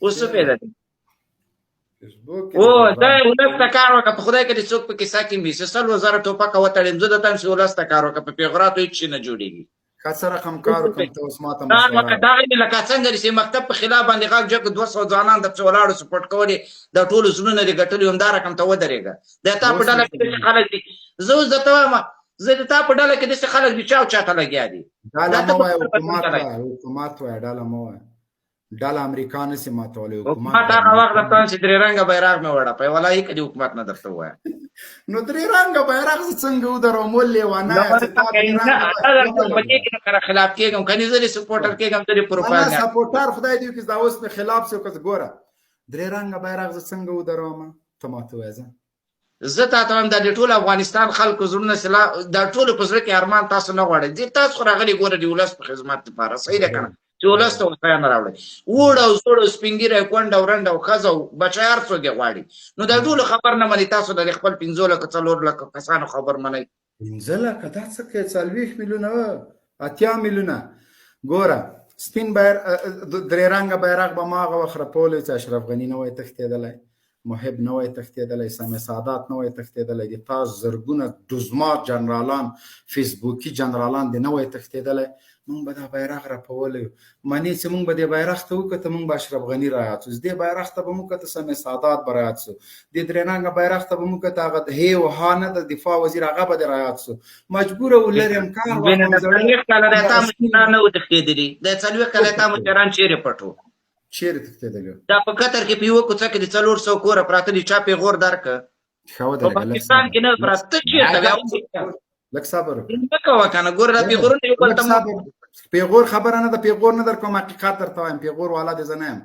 اوس څه پیدا دی؟ فیسبوک او دا ولس ته کار وکړه، په خدای کې دې څوک په کیسه کې مې 100,000 ټوپکه وتړم، زه د تم چې ولس ته کار وکړه، په پیغوراتو هېڅ شي نه جوړېږي. ښه، څه رقم کار وکړم؟ ته اوس ماته کار وکړه. دغه مې لکه څنګه چې مکتب په خلاف باندې غږ جګ 200 ځوانان د پسې ولاړو سپورټ کولې، د ټولو زړونه دې ګټلي، همدا رقم ته ودرېږه. د تا په ډله کې داسې خلک دي، زه اوس درته وایم، زه د تا په ډله کې داسې خلک دي چې او چاته لګیا دي. ډله مه وایه، حکومت وایه، حکومت وایه، ډله مه وایه. ډله امریکا نه سي ماتولی. حکومت هغه وخت درته وایم چې درې رنګه بیرغ مې وړه په ولایي کې د حکومت نه درته ووایم. نو درې رنګه بیرغ زه څنګه ودروم؟ ول لیوانه چې تا درې رنګه په دې کې سره خلاف کېږم، کني زه دې سپورټر کېږم، زه دې پروفایل نه سپورټر. خدای دې وکړي دا اوس مې خلاف سو. که ګوره، درې رنګه بیرغ زه څنګه ودروم؟ ته ماته وایه. زه تا ته وایم، دا د ټول افغانستان خلکو زړونه سلا، دا ټولو په زړه کې ارمان تاسو نه غواړئ. دې تاسو خو راغلي ګوره د ولس په خدمت لپاره، صحیح ده که نه؟ چې ولس ته هوساینه راوړئ. وړ او زوړ او سپین ږیری، کونډه او رنډه او ښځه او بچی هر څوک یې غواړي. نو دا ټولو خبر نه منئ، تاسو د خپل 5 لکو 4 لکو کسانو خبر منئ. 5 لکه دا څه کوې؟ 40 میلیونه، 80 میلیونه. ګوره، سپین بیر درې رنګه بیرغ به ما هغه وخت رپولی چې اشرف غني نه وای تښتېدلی، محب نه وای تښتېدلی، سمیع سادات نه وای تښتېدلی، د تا زرګونه دزمار جنرالان، فیسبوکي جنرالان د نه وای تښتېدلی، مونږ به دا بیرغ رپولی. منې چې مونږ به دې بیرغ ته وکته، مونږ به اشرف غني را یاد سو، دې بیرغ ته به مو کته، سمیع سادات به را یاد سو، دې درې رنګه بیرغ ته به مو کته، هغه هی او ها نه د دفاع وزیر هغه به دې را یاد سو. مجبور و لرم کار. 40 کاله د تا مشران نه وو تښتېدلي؟ د 40 کاله تا مشران چیرې پټ وو؟ چیرې تښتېدلي؟ دا په قطر کې په یوه کوڅه کې د 400 کوره پراته دي، چا پیغور درکه؟ ښه، په ودرېږه. پاکستان کې نه پراته، چېرته بیا؟ لږ صبر وکړه. مه کوه که نه، ګوره دا پیغورونه یو بل ته پیغور خبره نه ده، پیغور نه در کوم، حقیقت درته وایم. پیغور والا دې زه نه یم.